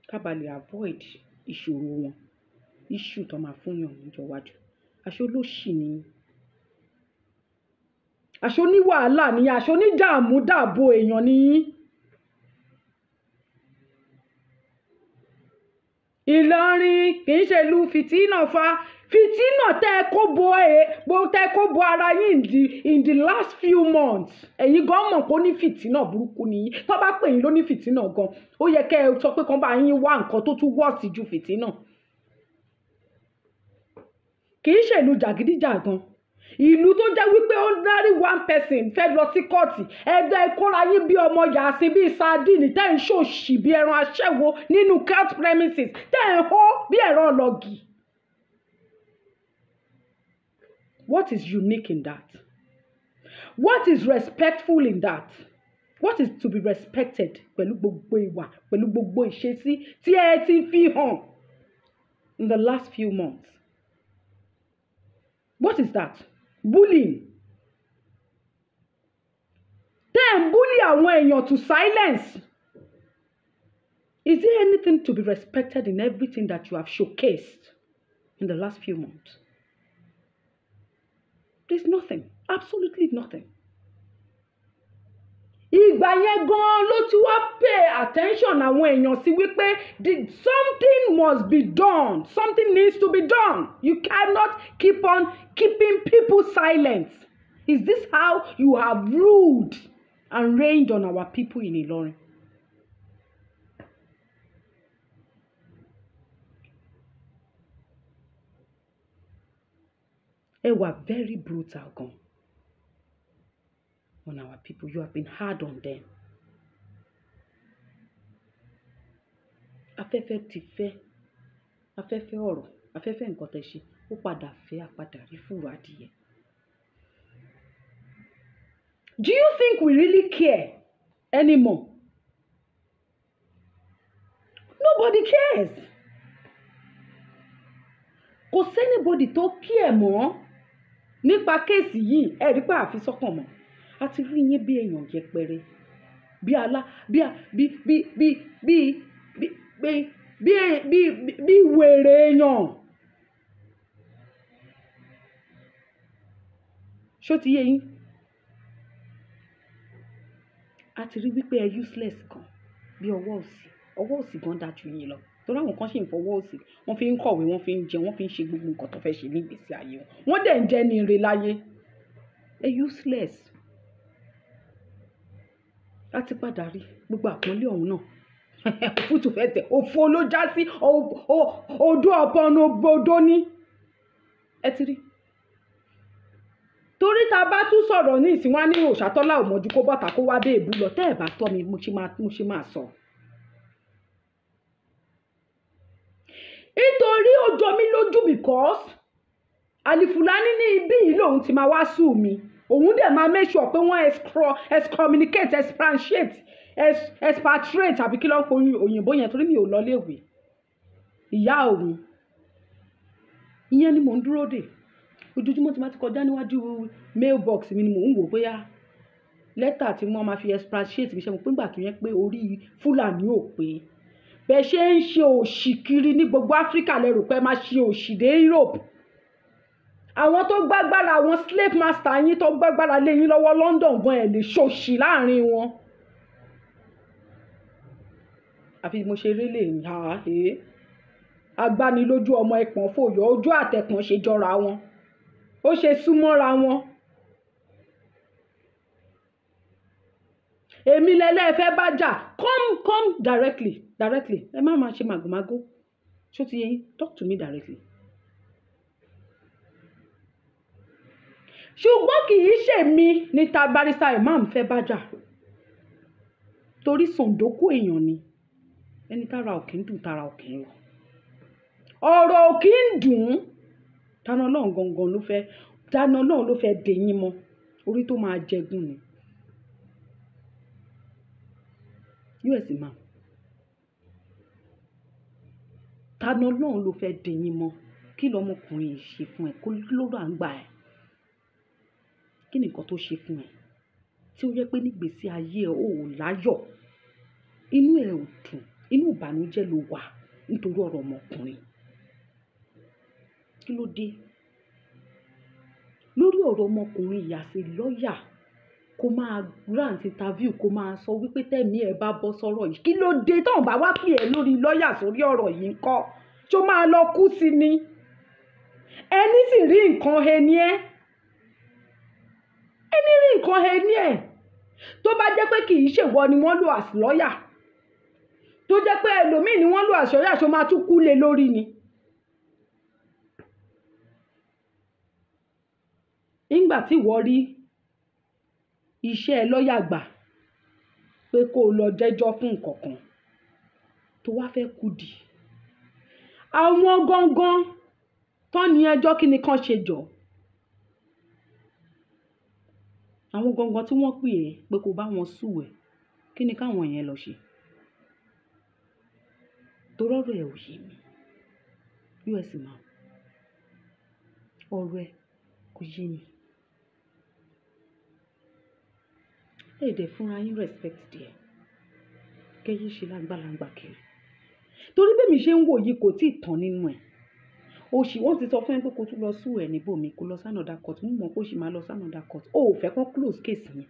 Ká ba lè avoid ìṣòro wọn. Issue tó máa fún yàn níjọ́ iwájú. Àṣé olóṣì ni yín. Àṣé oní wàhálà ni yín. Àṣé onídààmú dààbò èèyàn ni yín. Ìlọrin kì í ṣe ìlú fìtínà fa. Fìtínà tẹ́ ẹ kó bo ẹ, bo tẹ́ ẹ kó bo ara yín in the last few months. Ẹ̀yin gan mọ̀ pé ó ní fìtínà burúkú ni yín. Tó bá pè yín ló ní fìtínà gan, ó yẹ kẹ́ ẹ sọ pé kán bá yín wá nǹkan tó tún worse ju fìtínà. Kì í ṣe ìlú jàgídíjàgan. Ìlú tó jẹ́ wípé ordinary one person fẹ́ lọ sí kóòtù, ẹ̀dá ìkóra yín bí ọmọ yàásín bí sardine tẹ́ ń ṣòṣì bí ẹran aṣẹ́wó nínú court premises, tẹ́ ń hó bí ẹ̀rọ ọlọ́gì. What is unique in that? What is respectful in that? What is to be respected pẹ̀lú gbogbo ìwà, pẹ̀lú gbogbo ìṣesí tí ẹ ti fi hàn in the last few months? What is that? Bullying. Tẹ́ ń bully àwọn èèyàn to silence. Is there anything to be respected in everything that you have showcased in the last few months? There's nothing. Absolutely nothing. Ìgbà yẹn gan-an ló ti wá pay attention àwọn èèyàn sí wípé something must be done. Something needs to be done. You cannot keep on keeping people silent. Is this how you have ruled and reigned on our people in Ilorin? Ẹ wà very brutal gan on our people. You have been hard on them. Afẹ́fẹ́ ti fẹ́, afẹ́fẹ́ ọ̀rọ̀, afẹ́fẹ́ nǹkan tẹ ṣe, ó padà fẹ́ àpadà rí fùrọ̀ adìyẹ. Do you think we really care anymore? Nobody cares. Kò sí anybody tó care mọ́ nípa case yìí. Ẹ rí pé àfi sọ́kàn mọ́. A ti rí yín bí èèyàn yẹpẹrẹ, bí alá, bí a, bí, bí, bí, bí, bí, bí, bí, bí, bí wèrè èèyàn. Ṣó ti yé yín? A ti rí wípé ẹ useless gan, bí ọwọ́ òsì. Ọwọ́ òsì gan dà ju yín lọ. Torí àwọn kan sì ń fọwọ́ òsì, wọ́n fi ń kọ̀wé, wọ́n fi ń jẹun, wọ́n fi ń ṣe gbogbo nǹkan tó fẹ́ ṣe ní ìgbésí ayé wọn. Wọ́n dẹ̀ ń jẹ́ ní ire láyé. Ẹ useless. A ti padà rí gbogbo àpọ́nlé ọ̀hún náà. Òfútù fẹ́ tẹ̀, òfo ló já sí, odó ọpọnu bodó ní. Ẹ ti rí. Torí ta bá tún sọ̀rọ̀ ní ìsìn wá ní Òṣàtọ́lá ò mọ̀jú kó bọ́ta kó wá dé èbú lọ. Tẹ́ ẹ̀ bá tọ́ mi, mo ṣe máa sọ. Nítorí ó jọ mí lójú because Alifulani ní ibí yìí lòun ti máa wá sue mi. Òun dẹ̀ máa make sure pé wọ́n excommunicate, expatiate, expatriate àbí kí ló ń pe òyìnbó yẹn torí mi ò lọ léèwé. ìyá òun. Ìyẹn ni mò ń dúró dè. Ojoojúmọ́ tí màá ti kọjá níwájú mailbox mi ni mò ń wò bóyá lẹ́tà tí wọ́n máa fi expatiate mi ṣe mọ̀ pé ìgbà tó yẹ pé orí Fúlàní ò pé. Bẹ́ẹ̀ ṣe ń ṣe òṣì kiri ní gbogbo Áfríkà lẹ rò pé ẹ máa ṣe òṣì dé Europe. Àwọn tó gbágbára àwọn slave master yín tó gbágbára lé yín lọ́wọ́ London gan ẹ̀ lè ṣòṣì láàrin wọn. Àfi mo ṣe rí lè ha ẹ́. Agbanilójú ọmọ ẹpọ̀n fòyọ̀ ojú àtẹ̀pọ̀n ṣe jọra wọn. Ó ṣe súnmọ́ra wọn. Èmi lẹ́lẹ́ fẹ́ bá jà. Come, come directly, directly. Ẹ má máa ṣe màgòmágó. Ṣó ti yé yín? Talk to me directly. Ṣùgbọ́n kì í ṣe mi ni ta Barrister Imam fẹ́ bá jà. Torí sọ̀ǹdókò èèyàn ni. Ẹni tára ò kí ń dùn, tára ò kí ń rọ̀. Ọ̀rọ̀ ò kí ń dùn. Tani Ọlọ́run gangan ló fẹ́, tani Ọlọ́run ló fẹ́ dè yín mọ́. Orí tó máa jẹgun ni. US Imam. Tani Ọlọ́run ló fẹ́ dè yín mọ́. Kí lọmọkùnrin yìí ṣe fún ẹ? Kó ló rà ń gbà ẹ? Kí ni nǹkan tó ṣe fún ẹ? Tí ó yẹ pé nígbèsí ayé ẹ ò láyọ̀. Inú ẹ ò dùn, inú ìbànújẹ́ ló wà nítorí ọ̀rọ̀ ọmọkùnrin. Kí ló dé? Lórí ọ̀rọ̀ ọmọkùnrin yìí, as a lawyer, kó máa grant interview, kó máa sọ wípé tẹ̀mí ẹ bá bọ́ sọ́rọ̀ yìí. Kí ló dé tí wọ́n bá wá pè ẹ́ lórí lawyer sórí ọ̀rọ̀ yìí ńkọ́? Ṣé o máa lọ kú sí ni? Ẹni sì rí nǹkan he ni ẹ́. Ẹni rí nǹkan he ni ẹ́. Tó bá jẹ́ pé kì í ṣe ìwọ ni wọ́n lò as lawyer. Tó jẹ́ pé ẹlòmíì ni wọ́n lò as lawyer, ṣé o máa tún kú lé lórí ni? Nígbà tí ìwọ rí iṣẹ́ lawyer gbà pé kó lọ jẹ́jọ́ fún nǹkan kan tó wá fẹ́ kú dì. Àwọn gangan tó ní ẹjọ́ kí ni kán ṣe jọ? Àwọn gangan tí wọ́n pè ẹ́ pé kó bá wọn sue ẹ̀, kí ni káwọn yẹn lọ ṣe? Torí ọ̀rọ̀ ẹ ò yé mi. US Imam. Ọ̀rọ̀ ẹ kò yé mi. Ẹ dẹ̀ fúnra yín respect díẹ̀. Kẹ́ yé ṣe láńgbàláńgbà kiri. Torí bí èmi ṣe ń wò yìí kò tíì tán nínú ẹ̀. Òṣì wọ́n ti sọ fún ẹ pé kó tún lọ sue ẹ̀ níbò mi, kó lọ sí another court. Mo mọ̀ pé ó sì máa lọ sí another court. O ò fẹ́ kó close case yẹn.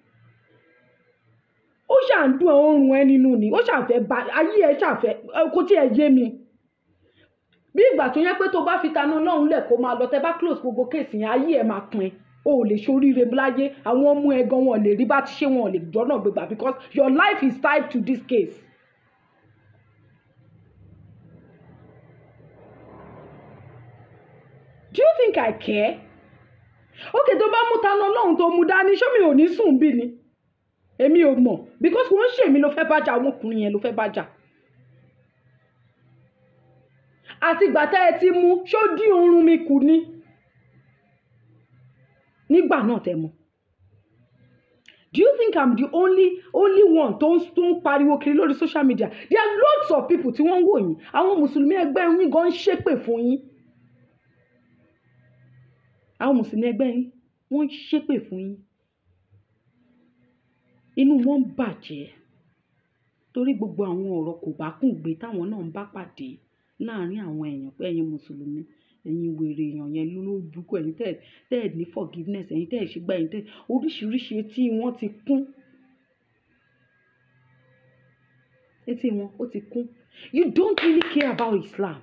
Ó ṣà ń dùn ẹ́, ó ń run ẹ nínú ni. Ó ṣà fẹ́ ba ayé ẹ ṣà fẹ́, kó tí ẹ yé mi. Bí ìgbà tó yẹ pé tó bá fi Tani Ọlọ́run lẹ̀ kó máa lọ, tẹ bá close gbogbo case yẹn, ayé ẹ máa pín. O ò lè ṣoríire láyé. Àwọn ọmọ ẹ gan wọn ò lè rí bá ti ṣe, wọn ò lè jọ́nà gbégbá because your life is tied to this case. Do you think I care? Okay, tó bá mú Tani Ọlọ́run tó mú dání, ṣé mi ò ní sùn bí ni? Èmi ò mọ̀ because wọ́n ń ṣe èmi ló fẹ́ bá jà, ọmọkùnrin yẹn ló fẹ́ bá jà. Àti ìgbà tẹ́ ẹ ti mú, ṣó dín oorun mi kù ni? Nígbà náà tẹ́ mú. Do you think I'm the only one tó ń pariwo kiri lórí social media? There are lots of people tí wọ́n ń wò yín. Àwọn Mùsùlùmí ẹgbẹ́ yín gan ń ṣépè fún yín. Àwọn Mùsùlùmí ẹgbẹ́ yín wọ́n ń ṣépè fún yín. Inú wọn ń bàjẹ́ torí gbogbo àwọn ọ̀rọ̀ kò bá kùn gbé táwọn náà ń bá pàdé láàárín àwọn èèyàn pé ẹ̀yin Mùsùlùmí, ẹ̀yin wèrè èèyàn yẹn ló burúkú, ẹ̀yin tẹ́ ẹ ní forgiveness, ẹ̀yin tẹ́ ẹ ṣe gbá, ẹ̀yin tẹ́ oríṣiríṣi etí wọn ti kún. Etí wọn ó ti kún. You don't really care about Islam.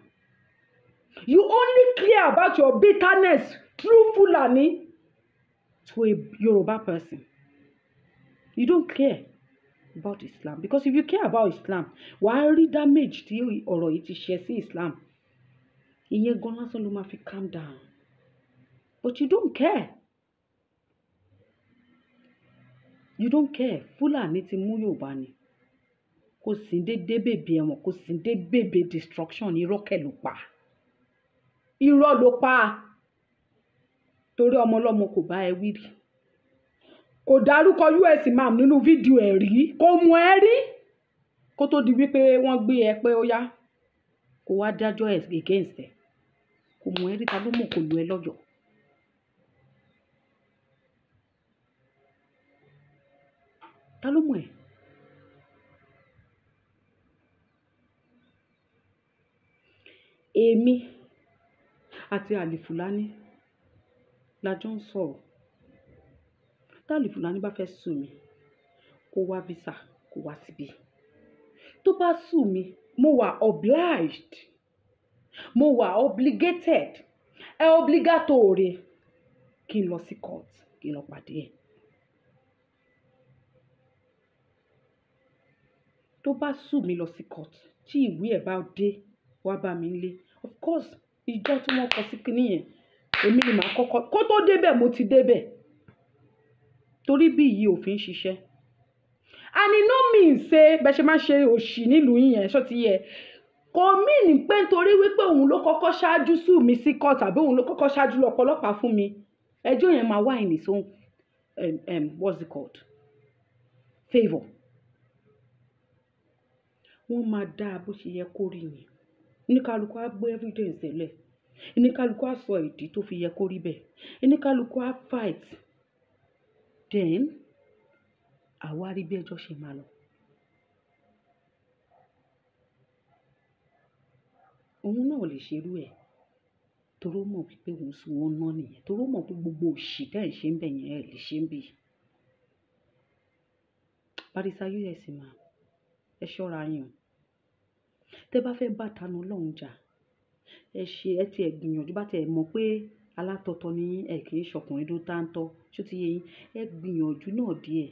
You only care about your bitterness through Fulani to a Yoruba person. You don't care about Islam because if you care about Islam, wà á rí damage tí ọ̀rọ̀ yìí ti ṣe sí Islam. Ìyẹn gan lásán ló máa fi calm down. But you don't care. You don't care. Fulani ti mú Yorùbá ni. Kò sí dédé bèbè ẹ̀wọ̀n, kò sí dé bèbè destruction, irọ́ kẹ̀ ló pa. Irọ́ ló pa. Torí ọmọ ọlọ́mọ kò bá ẹ wí rí. Kò dárúkọ US Imam nínú fídíò ẹ̀ rí. Kò mú ẹ rí. Kó tó di wípé wọ́n gbé ẹ pé ó yá. Kó wá dájọ́ against ẹ̀. Kò mọ̀ ẹ́ rí, ta ló mọ̀ kó lu ẹ lọ́yọ̀ọ́. Ta ló mọ̀ ẹ́? Èmi àti Alifulani la jọ ń sọ̀rọ̀. Tí Alifulani bá fẹ́ sue mi, kó wá visa, kó wá síbí. Tó bá sue mi, mo wà obliged, mo wà obligated, ẹ obligatory kí n lọ sí court, kí n lọ pàdé ẹ̀. Tó bá sue mi lọ sí court, tí ìwé ẹ̀ bá dé wá bá mi nílé, of course, ìjọ tí wọ́n kọ sí kíní yẹn, èmi ni màá kọ́kọ́. Kó tó dé bẹ̀, mo ti dé bẹ̀. Torí bí yìí òfin ń ṣiṣẹ́. And e no mean say bẹ́ẹ̀ ṣe máa ń ṣe òṣì nílùú yín yẹn, ṣó ti yẹ. Kò mean pé nítorí wípé òun ló kọ́kọ́ ṣáájú sue mi sí court àbí òun ló kọ́kọ́ ṣáájú lọ ọlọ́pàá fún mi. Ẹjọ́ yẹn máa wà in his own, what's it called? Favour. Wọ́n máa dá bó ṣe yẹ kó rí ni. Oníkálukú á gbé evidence ẹ̀ lẹ̀. Oníkálukú á sọ ìdí tó fi yẹ kó rí bẹ́ẹ̀. Oníkálukú á fight. Then, àwa rí bí ẹjọ́ ṣe máa lọ. Òun náà ò lè ṣe irú ẹ̀. Torí ó mọ̀ wípé òun sún wọn ná nìyẹn. Torí ó mọ̀ pé gbogbo òṣì tí ẹ̀ ń ṣe ń bẹ̀ yẹn, ẹ lè ṣe ń bí. Barrister US ma, ẹ ṣọ́ra yín o. Tẹ bá fẹ́ bá Tani Olohun jà, ẹ ṣe, ẹ ti ẹ gbìyànjú bá ti ẹ mọ̀ pé alátọ̀tọ̀ ni yín, ẹ kì í ṣọkùnrin tó táńtọ́, ṣó ti yé yín? Ẹ gbìyànjú náà díẹ̀.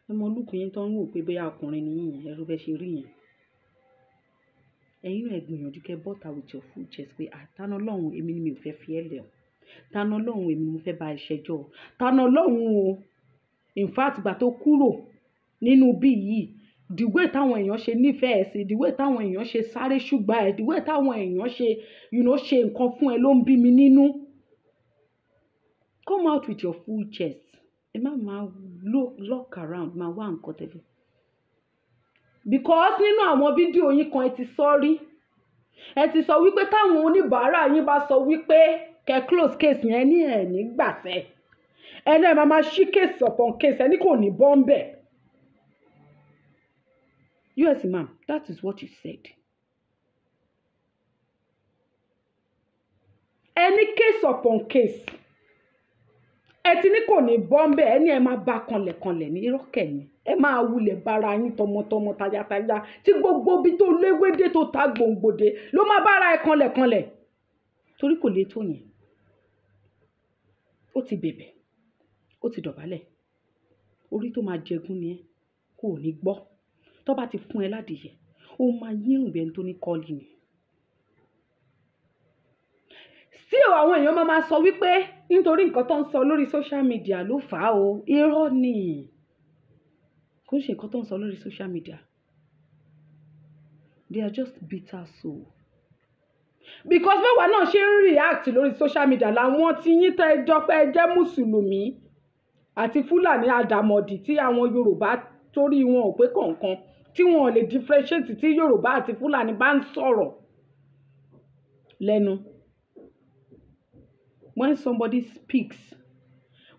Ẹ mọ look yín tó ń wò pé bóyá ọkùnrin ni yín yẹn, ẹ rí bẹ́ ṣe rí yẹn. Ẹ̀yin náà ẹ gbìyànjú kí ẹ bọ́ta with your full chest pé, "À, Tani Olohun, èmi ni mi ò fẹ́ fi ẹ́ lẹ̀ o. Tani Olohun, èmi ni mo fẹ́ bá ẹ ṣẹjọ́ o. Tani Olohun o. In fact, ìgbà tó kúrò nínú bí yìí, the way táwọn èèyàn ṣe nífẹ̀ẹ́ ẹ sí, the way táwọn èèyàn ṣe sáré ṣùgbà ẹ, the way táwọn èèyàn ṣe, ṣe nǹkan fún ẹ ló ń bí mi nínú." Come out with your full chest. Ẹ má máa look around, máa wá nǹkan tẹ́fẹ́. Because nínú àwọn fídíò yín kan ẹ ti sọ rí. Ẹ ti sọ wípé táwọn oníbàárà yín bá sọ wípé kẹ́ close case yẹn ní ẹ̀ ní gbàṣẹ. Ẹ náà máa máa ṣí case upon case, ẹ ní kò ní bọ́ ń bẹ̀. US ma'am, that is what you said. Ẹ ní case upon case. Ẹ ti ní kò ní bọ́ ń bẹ̀, ẹ ní ẹ máa bá kanlẹ̀kanlẹ̀ ní irọ́ kẹ̀yìn. Ẹ máa wulẹ̀ bára yín tọmọtọmọ tayátayá tí gbogbo ibi tó léwédé tó ta gbòǹgbòdè ló máa bára ẹ kanlẹ̀kanlẹ̀. Torí kò lè tó yẹn. Ó ti bẹ̀bẹ̀, ó ti dọ̀bálẹ̀. Orí tó máa jẹgún ni ẹ́, kò ní gbọ́. Tó bá ti fún ẹ ládìyẹ, ó máa yírùn bí ẹni tó ní kọ́ọ̀lì ni. Still àwọn èèyàn máa ma sọ wípé nítorí nǹkan tó ń sọ lórí social media ló fà á o. Irọ́ ni. Kò ṣe nǹkan tó ń sọ lórí social media. They are just bitter soul. Because báwa náà ṣe ń react lórí social media làwọn tí yín tẹ́ jọ pé ẹ jẹ́ Mùsùlùmí àti Fúlàní àdàmọ̀dì tí àwọn Yorùbá torí wọn ò pé kọ̀ọ̀kan tí wọn ò lè differentiate tí Yorùbá àti Fúlàní bá ń sọ̀rọ̀ lẹ́nu. When somebody speaks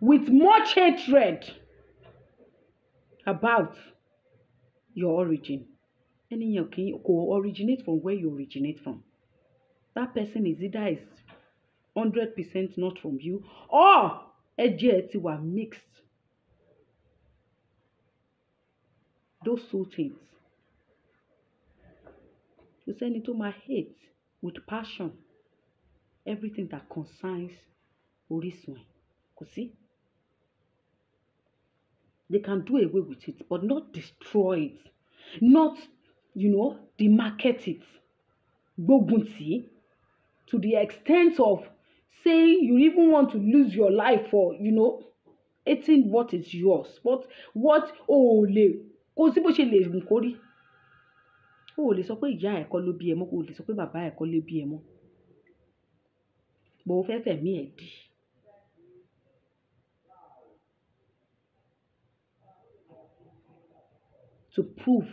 with much hatred about your origin, ẹni yẹn kì í kò originate from where you originate from. That person is either is 100% not from you or ẹ̀jẹ̀ ẹ ti wà mixed. Those two things. Kò sẹ́ni tó máa hate with passion everything that concerns orísun ẹ̀. Kò sí. They can do away with it, but not destroy it, not, demarket it. Gbógun tì í to the extent of saying you even want to lose your life for, hating what is yours. But what o ò lè, kò sí bó ṣe lè wù kó rí. O ò lè sọ pé ìyá ẹ kọ́ ló bí ẹ mọ́, o ò lè sọ pé bàbá ẹ kọ́ ló bí ẹ mọ́. But o fẹ́ fẹ̀mí ẹ dì. To prove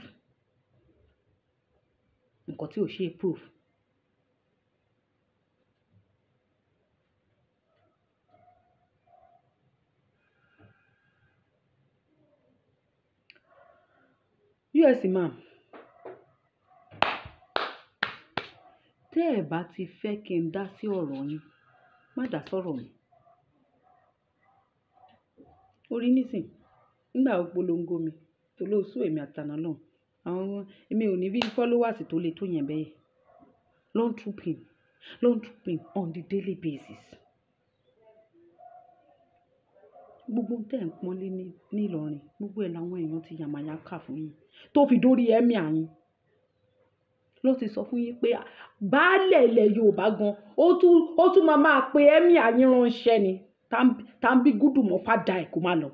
nǹkan Nǹkan tí ò ṣe é prove. US Imam, tẹ́ ẹ bá ti fẹ́ kí n dá sí ọ̀rọ̀ yín, má dá sọ̀rọ̀ mi. Orí nísìn, nígbà wo polongo mi tó ló sú èmi àti Tani Olohun, àwọn èmi ò ní bí followers tó le tó yẹn bẹ́ẹ̀. Long trooping, long trooping on the daily basis. Gbogbo ohun tẹ́ ẹ̀ ń pọ́nlé ní Ìlọrin, gbogbo ẹ̀ làwọn èèyàn ti yàmàyà kà fún yín tó fi dórí emir yín. Ló ti sọ fún yín pé baálẹ̀ ilẹ̀ Yorùbá gan, ó tún máa máa pe emir yín ránṣẹ́ ni. Tá ń bí gúdù mọ́ fàdà ẹ̀ kó má lọ.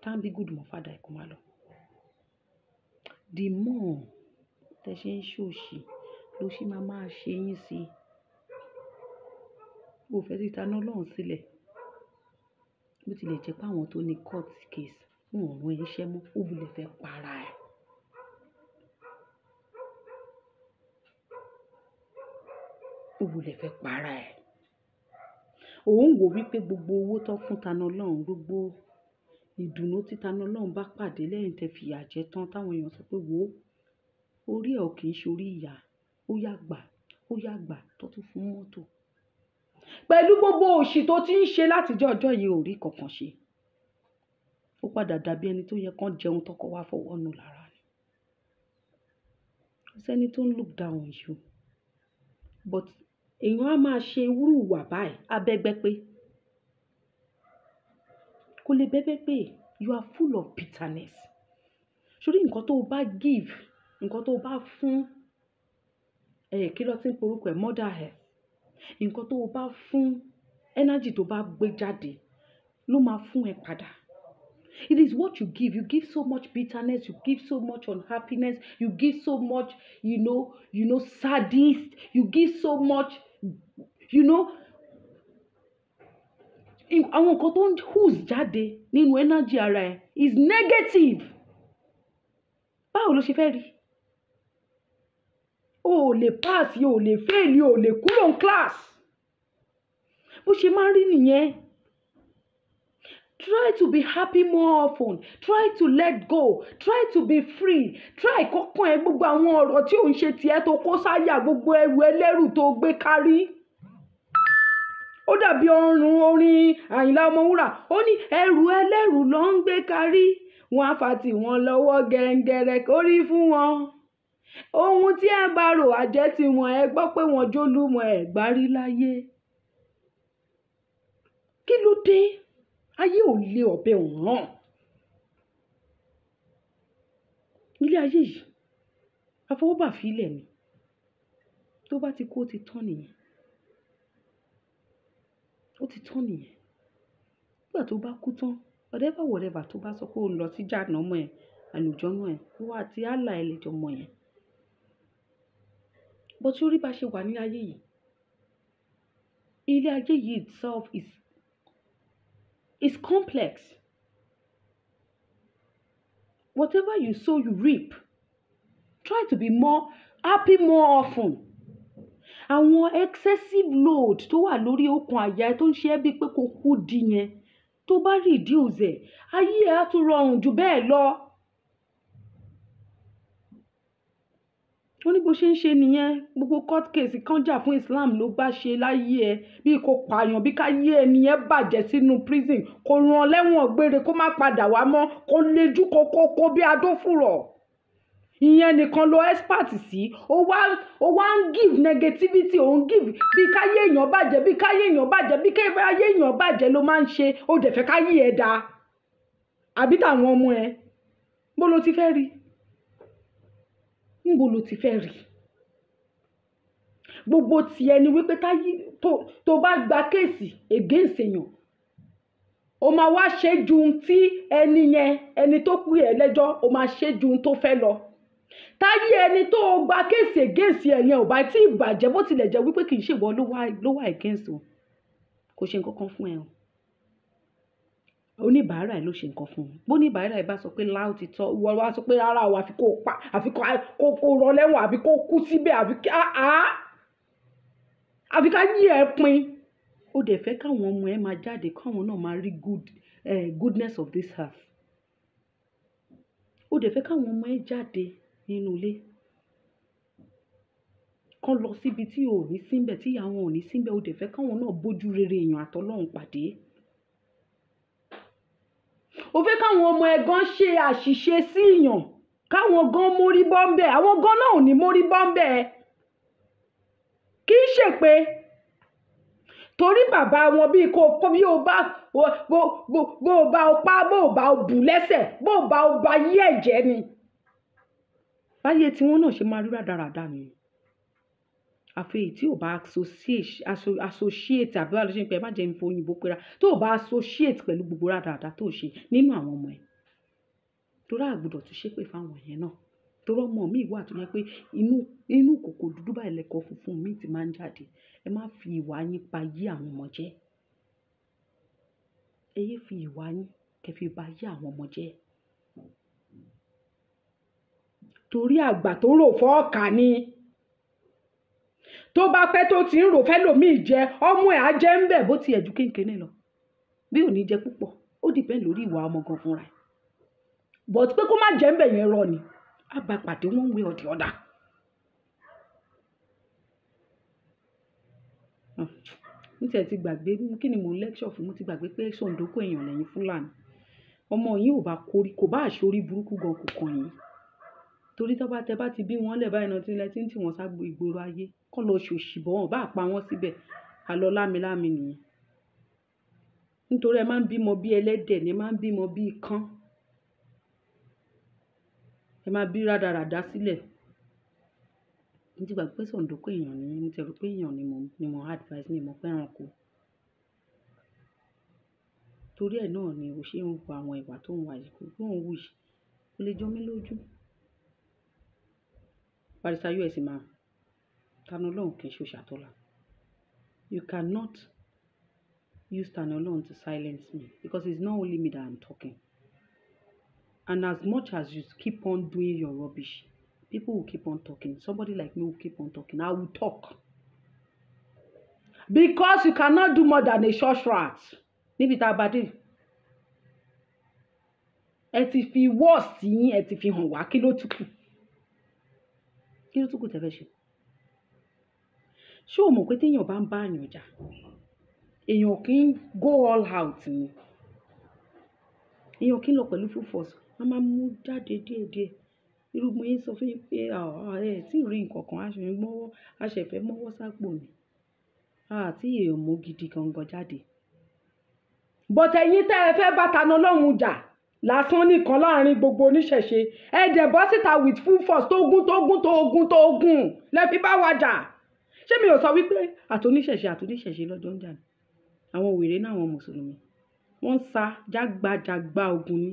Tá ń bí gúdù mọ́ fàdà ẹ̀ kó má lọ. The more tẹ ṣe ń ṣòṣì ló ṣe máa máa ṣe yín sí. O fẹ́ fi Tani Olohun sílẹ̀. Bó tilẹ̀ jẹ́ pé àwọn tó ní court case wọn ò rán ẹ níṣẹ́ mọ́, ó wulẹ̀ fẹ́ para ẹ̀. Ó wulẹ̀ fẹ́ para ẹ̀. Ò ń wò wípé gbogbo owó tó fún Tani Olohun, gbogbo ìdùnnú tí Tani Olohun bá pàdé lẹ́yìn tẹ fìyà jẹ tán táwọn èèyàn sọ pé wò ó, orí ẹ ò kì í ṣe orí ìyá, ó yá gbà, ó yá gbà tó tún fún mọ́tò. Pẹ̀lú gbogbo òṣì tó ti ń ṣe látijọ́ ọjọ́ yìí ò rí kankan ṣe. Ó padà dàbí ẹni tó yẹ kó jẹun tọkọ wá fọwọ́ nù lára ni. Kò sí ẹni tó ń look down on you. But èèyàn á máa ṣe irú ìwà báyìí, á bẹ́gbẹ́ pé. Kò lè bẹ́gbẹ́ pé you are full of bitterness. Sórí nǹkan tó bá give, nǹkan tó bá fún, kí ló ti ń pe orúkọ ẹ̀, mother earth. Nǹkan tó bá fún, energy tó bá gbé jáde ló máa fún ẹ padà. It is what you give. You give so much bitterness, you give so much unhappiness, you give so much, sadist, you give so much, àwọn nǹkan tó ń ooze jáde nínú energy ara ẹ is negative. Báwo lo ṣe fẹ́ rí? O ò lè pass, o ò lè fail, o ò lè kúrò ní class. Bó ṣe máa ń rí nìyẹn. Try to be happy more often. Try to let go. Try to be free. Try kọ́kàn ẹ gbogbo àwọn ọ̀rọ̀ tí ò ń ṣe tiẹ̀ tó kó sáyà, gbogbo ẹrù ẹlẹ́rù tó gbé kárí. Ó dàbí ọrùn orin Àyìnlá Ọmọwúrà. Ó ní ẹrù ẹlẹ́rù ló ń gbé kárí. Wọ́n á fa tì wọ́n lọ́wọ́ gẹ̀ǹgẹ̀rẹ̀ kórí fún wọn. Ohun tí ẹ bá rò àjẹ́ tí wọ́n ẹ gbọ́ pé wọ́n jólúmọ̀ ẹ̀ gbárí láyé. Kí ló dé? Ayé ò lé ọ̀bẹ ò rán. Ilé ayé yìí, àfọwọ́bà fi ilẹ̀ ni. Tó bá ti kú ó ti tán nìyẹn. Ó ti tán nìyẹn. Nígbà tó bá kú tán, whatever whatever tó bá sọ pé ó ń lọ sí jahannama ẹ̀, àlùjọ́nù ẹ̀, ìwọ àti Allah ẹ lè jọ mọ̀ yẹn. But sórí bá ṣe wà ní ayé yìí, ilé ayé yìí itself is complex. Whatever you sow, you reap. Try to be more happy more often. Àwọn excessive load tó wà lórí okùn àyà ẹ tó ń ṣe ẹ́ bíi pé kó kú di yẹn, tó bá reduce ẹ̀, ayé ẹ á tún rọrùn jù bẹ́ẹ̀ lọ. Ó ní bó ṣe ń ṣe nìyẹn, gbogbo court case kan jà fún Islam ló bá ṣe láyé ẹ, bí kò pààyàn, bí ká yé ẹni yẹn bàjẹ́ sínú prison, kó rán lẹ́wọ̀n gbére, kó má padà wá mọ́, kó lejú kó kó kó bí adófùrọ̀. Ìyẹn nìkan lo expert sí. Ó wá ń give negativity, ó ń give bí káyé èèyàn bàjẹ́, bí káyé èèyàn bàjẹ́, bí káyé èèyàn bàjẹ́ ló máa ń ṣe. Ó dẹ̀ fẹ́ káyé ẹ dáa. Àbí tàwọn ọmọ ẹ. Bó lo ti fẹ́ rí? Níbo lo ti fẹ́ rí? Gbogbo ti ẹni wípé táyé tó bá gba case against èèyàn, o máa wá ṣe ju ohun tí ẹni yẹn, ẹni tó pè ẹ́ lẹ́jọ́, o máa ṣe ju ohun tó fẹ́ lọ. Táyé ẹni tó gba case against ẹ yẹn ò bá tí ì bàjẹ́, bó tilẹ̀ jẹ́ wípé kì í ṣe ìwọ ló wà against o. Kò ṣe nǹkan kan fún ẹ o. Oníbàárà ẹ ló ṣe nǹkan fún un. Bóníbàárà ẹ bá sọ pé láó ti tọ́, ìwọ wá sọ pé rárá o, àfi kó pa, àfi kó rọ lẹ́wọ̀n, àfi kó kú síbẹ̀, àfi kí àfi ká yí ẹ pin. Ó dẹ̀ fẹ́ káwọn ọmọ ẹ máa jáde, káwọn náà máa rí goodness of this earth. Ó dẹ̀ fẹ́ káwọn ọmọ ẹ jáde nínú ilé, kán lọ síbi tí ò ní síbẹ̀, tí àwọn ò ní síbẹ̀. Ó dẹ̀ fẹ́ káwọn náà bójú rere èèyàn àtọlọ́run pàdé. Ó fẹ́ káwọn ọmọ ẹ gan ṣe àṣìṣe sí èèyàn, káwọn gan mórí bọ́ńbẹ́. Àwọn gan náà ò ní mórí bọ́ńbẹ́. Kì í ṣe pé torí bàbá wọn bí kò bí o bá bó o bá o pa, bó o bá o bù lẹ́sẹ̀, bó o bá o ba yí ẹ̀jẹ̀ ni. Báyé tí wọ́n náà ṣe máa rí rádaràda nìyẹn. Àfi èyí tí ò bá associate àbí báwo ló ṣe ń pè é, má jẹ́ n fi òyìnbó pera, tó ò bá associate pẹ̀lú gbogbo rádaràda tó ṣe nínú àwọn ọmọ ẹ̀. Torí a gbọdọ̀ tún ṣépè fáwọn yẹn náà. Torí ọmọ mi wà tó jẹ́ pé inú kòkò dúdú báyìí lẹ̀kọ funfun mi ti máa ń jáde. Ẹ má fi ìwà yín pa yé àwọn ọmọ jẹ́. Ẹ yé fi ìwà yín kẹ́ fi ba yé àwọn ọmọ jẹ́. Torí àgbà tó rò fọ́ ọ̀kà ni. Tó bá pẹ́ tó ti ń rò fẹ́ lòmíì jẹ, ọmọ ẹ̀ á jẹ́ ń bẹ̀ bó ti ẹ̀ ju kéńkéné lọ. Bí ò ní jẹ púpọ̀, ó depend lórí ìwà ọmọ gan fúnra ẹ̀. But pé kó má jẹ́ ń bẹ̀ yẹn rọ ni. Á bá pàdé one way or the other. Mo tiẹ̀ ti gbàgbé, kí ni mò ń lecture fún? Mo ti gbàgbé pé sọ̀ǹdókò èèyàn lẹ́yìn Fúlàní. Ọmọ yín ò bá kórí, kò bá aṣọ orí burúkú gan kò kan yín. Torí tó bá tẹ bá ti bí wọ́n lẹ̀ báyìí náà tí lẹ tí ń tì wọ́n ságbó ìgboro ayé, kọ́ lọ ṣòṣì bọ̀ wọ́n, bá pa wọ́n síbẹ̀. Àlọ́ lámilámi nìyẹn. Nítorí ẹ máa ń bímọ bí ẹlẹ́dẹ̀ ni, ẹ máa ń bímọ bí ikán. Ẹ máa bí rádaràda sílẹ̀. Mo ti gbàgbé pé sọ̀ǹdókò èèyàn ni yín, mo ti rò pé èèyàn ni mò ń advice, mi ò mọ̀ pé ẹranko. Torí ẹ náà ni o ṣe ń hu àwọn ìwà tó ń wà yìí, tó ń wù yìí. Kò lè jọ mí lójú. Barrister US máa, Tani Olohun kì í ṣe òṣàtọ́là. You cannot use Tani Olohun to silence me because it's not only me that I'm talking. And as much as you keep on doing your rubbish, people will keep on talking. Somebody like me will keep on talking. I will talk. Because you cannot do more than a church rat. Níbi tá a bá dé. Ẹ ti fi worst yín, ẹ ti fi hàn wá, kí ló tún kù? Kí ló tún kù tẹ́ fẹ́ ṣe? Ṣé o mọ̀ pé tí èèyàn bá ń bá èèyàn jà, èèyàn kì í go all out ni. Èèyàn kì í lọ pẹ̀lú full force. Wọ́n máa mú jáde díẹ̀díẹ̀. Irú mo yín sọ fún yín pé ẹ tí ì rí nǹkan kan, a ṣe ń mọ́wọ́, a ṣẹ̀ fẹ́ mọ́wọ́ sápò ni. A tí ì mú gidi gangan jáde. But ẹ̀yin tẹ́ ẹ fẹ́ bá Tani Olohun jà lásán nìkan láàrin gbogbo oníṣẹ̀ṣe, ẹ dẹ̀ bọ́ síta with full force tógún tógún tógún tógún lẹ fi bá wa jà. Ṣé mi ò sọ wípé àtòníṣẹ̀ṣe àtòníṣẹ̀ṣe lọ́jọ́ ń jà ni? Àwọn wèrè náà, àwọn Mùsùlùmí. Wọ́n ń sa jágbajàgba ogun ni.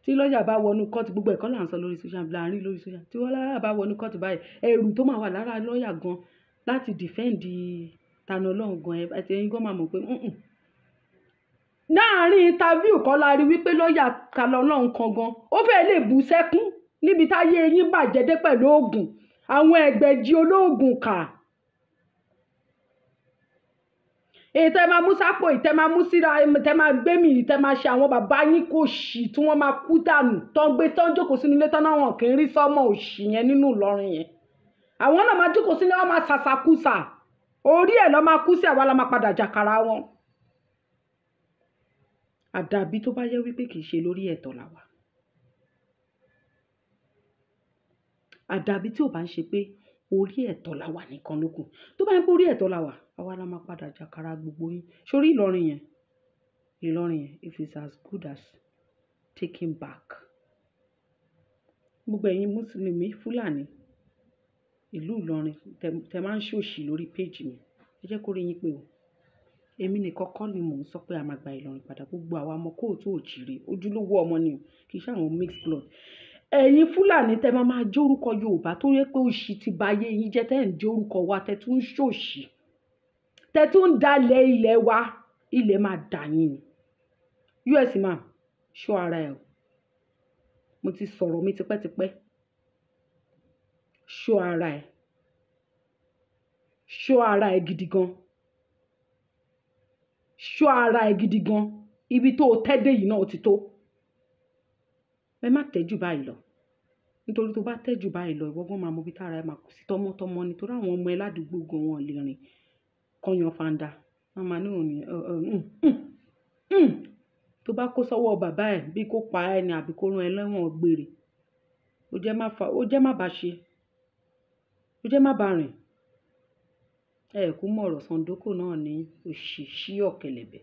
Tí lọ́ọ̀yà bá wọnú kọ́ọ̀tù, gbogbo ẹ̀kọ́ là ń sọ lórí social media, láàrin lórí social. Tí lọ́ọ̀yà bá wọnú kọ́ọ̀tù báyìí, ẹrù tó máa wà lára lọ́ọ̀yà gan láti defend Tani Olohun gan, ẹ ti ẹ̀yin gan máa mọ̀ pé Láàárín interview kọ́ la rí wípé lọ́ọ̀yà Tani Olohun kan gan, ó fẹ́ lè bú sẹ́kún níbi táyé yín bàjẹ́ dé pẹ̀lú òògùn. Àwọn ẹgbẹ̀jì olóògùn kà. Èyí tẹ́ máa mú sápò, èyí tẹ́ máa mú síra, èyí tẹ́ máa gbé mì, èyí tẹ́ máa ṣe àwọn bàbá yín kò ṣì tí wọ́n máa kú dànù, tó ń gbé, tó ń jókòó sínú ilé tán náà wọn kì í rí sọ́mọ òṣì yẹn nínú Ìlọrin yẹn. Àwọn náà máa jókòó sílé, wọ́n máa sàsàkúsà. Orí ẹ̀ ló máa kú sí, àwa la máa padà jàkàrà wọn. Àdàbí tó bá yẹ wípé kì í ṣe lórí ẹ̀tọ́ la wà. Àdàbí tí ò bá ń ṣe pé orí ẹ̀tọ́ la wà nìkan ló kù. Tó bá ń pé orí ẹ̀tọ́ la wà, àwa la máa padà jàkàrà gbogbo yín. Sórí Ìlọrin yẹn, Ìlọrin yẹn, it is as good as taking back. Gbogbo ẹ̀yin Mùsùlùmí, Fúlàní, ìlú Ìlọrin, tẹ máa ń ṣòṣì lórí page mi. Ẹ jẹ́ kó rí yín pé o. Èmi nìkan kọ́ ni mò ń sọ pé a máa gba Ìlọrin padà. Gbogbo àwa ọmọ kóòtù òjìrì, ojúlówó ọmọ ni o, kì í ṣe àwọn mixed blood. Ẹ̀yin Fúlàní tẹ máa máa jẹ́ orúkọ Yorùbá tó yẹ pé òṣì ti ba ayé yín jẹ́, tẹ́ ẹ̀ ń jẹ́ orúkọ wa, tẹ tún ń ṣòṣì, tẹ tún ń dalẹ̀ ilẹ̀ wa, ilẹ̀ máa dà yín ni. US imam, ṣọ́ ara ẹ o. Mo ti sọ̀rọ̀ mi tipẹ́tipẹ́. Ṣọ́ ara ẹ. Ṣọ́ ara ẹ gidi gan. Ṣọ́ ara ẹ gidi gan. Ibi tó o tẹ́ dé yìí náà ó ti tó. Ẹ má tẹ́ jù báyìí lọ. Nítorí tó bá tẹ́ jù báyìí lọ, ìwọ gan máa mọ ibi tára ẹ máa kù sí tọmọtọmọ ni. Torí àwọn ọmọ ẹ ládùúgbò gan wọn ò lè rìn. Kọ́yan fanda. Wọ́n máa ní òní, Tó bá kó sọ́wọ́ bàbá ẹ bí kó pa ẹ́ ni àbí kó rán ẹ lẹ́wọ̀n gbére. Ó jẹ́ má fa, ó jẹ́ má bá ṣe. Ó jẹ́ má bá rìn. Ẹ kú mọ̀ ọ̀rọ̀ Sàndókò náà ní òṣì ṣí ọ̀kẹ́lẹ̀bẹ̀.